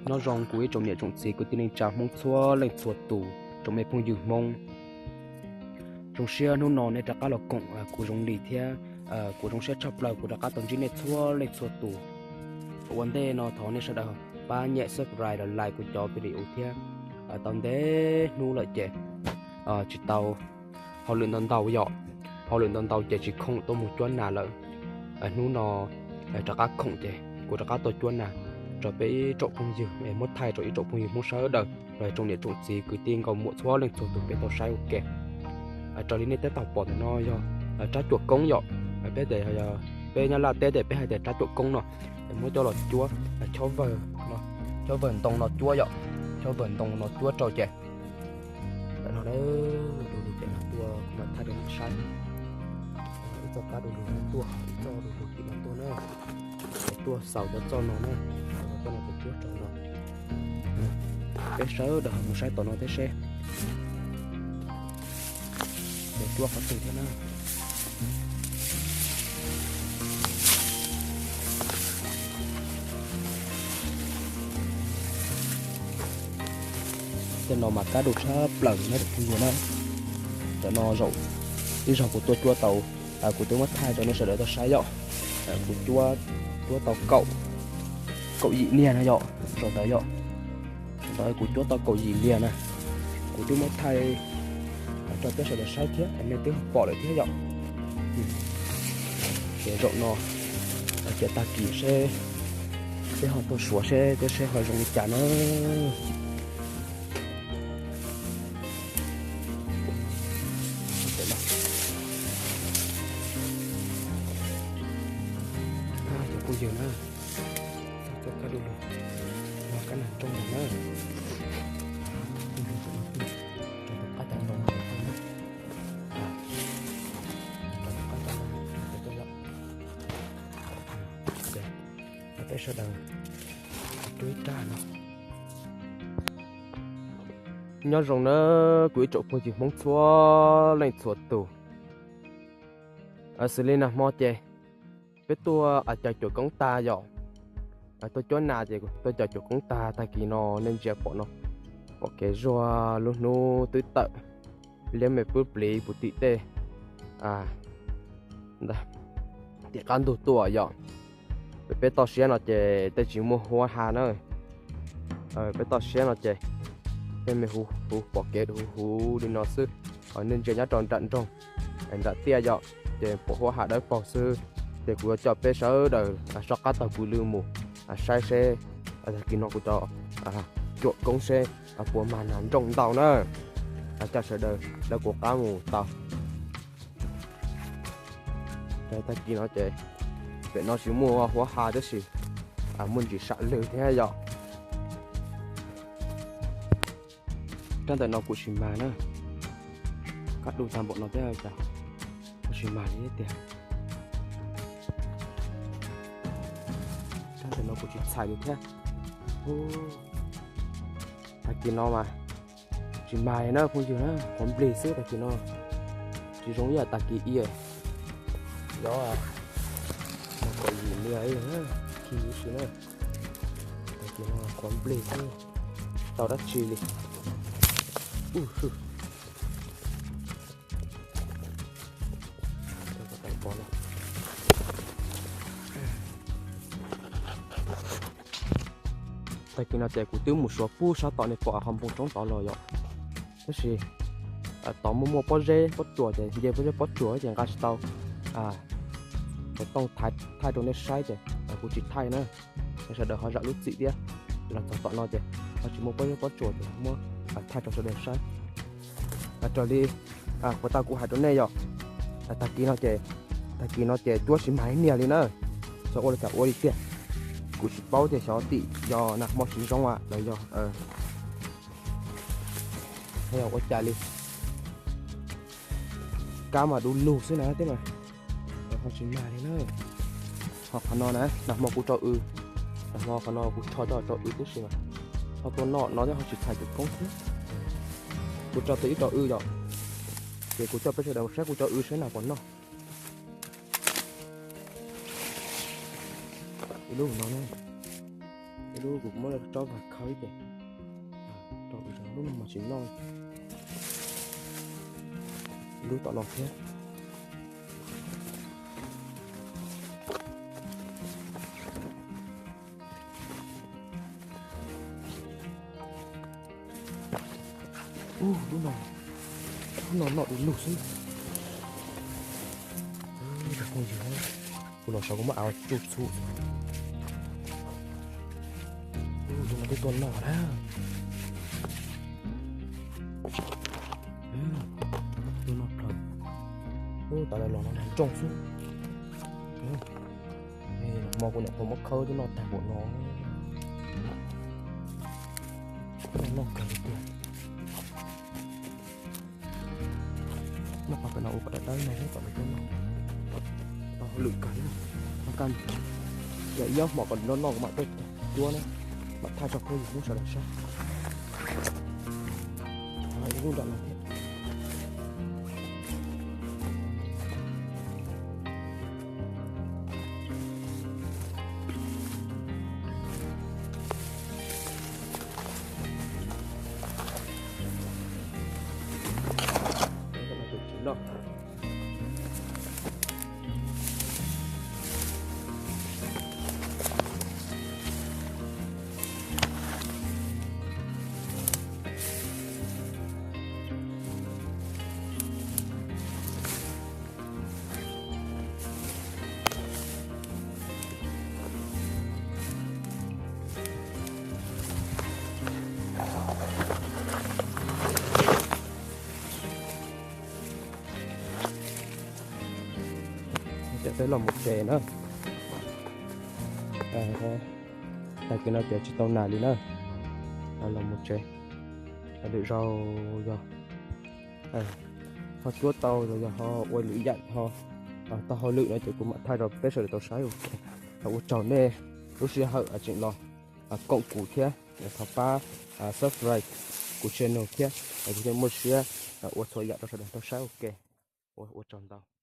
Nyob zoo kuv ib tsoom niam tsoom txiv kwv tij neej tsa Hmoob txhua leej txhua tus, tsoom me phooj ywg Hmoob. Zoo siab hnub no nej rov qab los koom kuv Zoo Lis thiab. Kuv zoo siab tshaj plaws kuv rov qab tau ntsib nej txhua leej txhua tus. Ua ntej no thov nej sawv daws pab nyem subscribe los like kuv cov video thiab. Tau ntev hnub lawm ces tsis tau hauj lwm ntau ntau yom, hauj lwm ntau ntau ces tsis khoom tuaj mus cuab nas lawm. Hnub no rov qab khoom ces kuv rov qab tuaj cuab nas rau peb ib tsoom phooj ywg, muab thaij rau ib tsoom phooj ywg Hmoob sawv daws los tsoom niam tsoom txiv kwv tij nkauj muam txhua leej txhua tus peb tau saib ua ke. Raws li nej twb tau pom ntawm no yog rab cuam koob yom, peb tias peb Nyab Laj teb tias peb hais tias rab cuam koob no, muab coj los cuab chob vawg, chob vawg ntoo no cuab yom, chob vawg ntoo no cuab rau ces ntawm no du lug pem no tuaj kuv mam thaij rau nej saib. Ib txoj kab du lug no tuaj, ib txoj du lug tim no tuaj na, es tuaj xaus cov txoj no na, cov no ces cuab rau no. Peb sawv daws ho mus saib tom no thiab seb ces cuab qhov twg thiab na. Tej no mas kab du tshaj plaws na tsoom phooj ywg na. Ntawm no zaum ib zaug kuv tuaj cuab tau, kuv twb muab thaij rau nej sawv daws tau saib yom. Kuv cuab, cuab tau kaum, kaum yim niag no yom, zaum ntawd yom. Zaum ntawd kuv cuab tau kaum yim niag na. Kuv twb muab thaij rau peb sawv daws saib thiab, nej twb pom lawm thiab yom. Ces zaum no, ces tag kis seb peb ho tuaj suav seb peb seb ho zoo li cas na. Cov phooj ywg na, txoj kab du lug, kab nag nrooj na, rau tom qab cov ntoo no, rau tom qab cov ntoo no, peb sawv daws cuab ib rab no. Nyob zoo na kuv ib tsoom phooj ywg Hmoob txhua leej txhua tus. Xws li nag hmo ces peb tuaj caws cuam koob tag yom, tuaj cuab nas ces tuaj caws cuam koob tag, tag kis no nej ntsia pom no, pom kev zuag lub hnub twb tawm, liab me pwb pliv puv tim tej, tim qab ntug tuaj yom. Peb toj siab no ces tej tsis muaj huab ha na. Peb toj siab no ces tej me huv huv pom kev huv huv li no xwb. Nej ntsia nyob rau nram nroog, nram tiaj yom, ces pom huab ha dawb paug xwb. Ces kuv yuav coj peb sawv daws soj qab taug kwv lw mus saib seb tag kis no kuv cov cuam koob seb puas mag nas nrooj ntau na. Coj sawv daws lawv kuv qab mus tau. Tag kis no ces pem no tsis muaj huab ha tab sis muaj ntsis sam lwg thiab yom. Rab ntawm no kuv tsis mag na, kab du tag npaum no thiab cas kuv tsis mag li tiag. Rab ntawm no kuv tsis txhais li thiab. Tag kis no mas tsis mag li na phooj ywg na, qhuav nplig xwb tag kis no. Tsis zoo ib yam tag kis i, yog kaum yim niag khi ib si na. Tag kis no qhuav nplig xwb, tau dab tsi li. Tag kis no ces kuv twb mus suav pug sab tom nej pom qhov npoo roob tod los yom. Tab sis tod muaj muaj pob zeb pob tsuas ces nce pob zeb pob tsuas ces nqa tsis tau xov tooj thaij rau nej saib ces kuv tsis thaij na. Nej sawv daws ho zam lub txim thiab, los txog tom no ces ho tsis muaj pob zeb pob tsuas ces muab thaij rau sawv daws saib. Raws li puas tau kuv hais rau nej yom, tag kis no ces, tag kis no ces cuab tsis mag ib niag li na. Xyov ua li cas ua li tiag, kuv tsis paub tias xyov tim yog nag hmo tsis zoo los yog ua cas li. Kab mas du lug xwb na thiab mas ho tsis mag li na. Ho qhov no na, nag hmo kuv rau w, nag hmo qhov no kuv rho coj rau w tib si mas ho tuaj noj no thiab ho tsis txhais tus koob thiab. Kuv rau tus ib rau w yom, ces kuv coj peb sawv daws saib kuv cov w saib nag puas noj. Ib lub no na, Lub kuv muab tsob vag khawb ces rau lub no mas tsis noj. Lub tom no thiab. Ub, lub no, lub no noj du lug xwb. Kuv los saum kuv muab av tsuj txhuv. Ub, lub no twb tuaj noj na. Tuaj noj plawg. Ub, tas los no nrooj xwb. Hmo kuv niam qhuav muab khawb twb noj tag npaum no. Noj kawg li tiag. Noj qhov pem no ua kom dawb dawb no thiab kom nws tuaj noj. Tau hauj lwm kawg li. Noj kaj ntug. Yog ib ob hmos kom nws noj noj kuv mam tuaj cuab na, mam thaij tso peb ywg pub sawv daws saib. Ib lub nram no thiab. Ces peb los mus tsev na. Tag kis no ces tsis tau nas li na. Los mus tsev. Lwm zaus yog ho cuab tau los yog ho ua lwm yam ho tau hauj lwm no ces kuv mam thaij rau peb sawv daws tau saib ua ke. Ua tsaug nej lub sij hawm tseem los koom kuv thiab. Thov pab subscribe kuv channel thiab, kuv thiaj muaj siab ua txhua yam rau sawv daws tau saib ua ke. Ua tsaug ntau.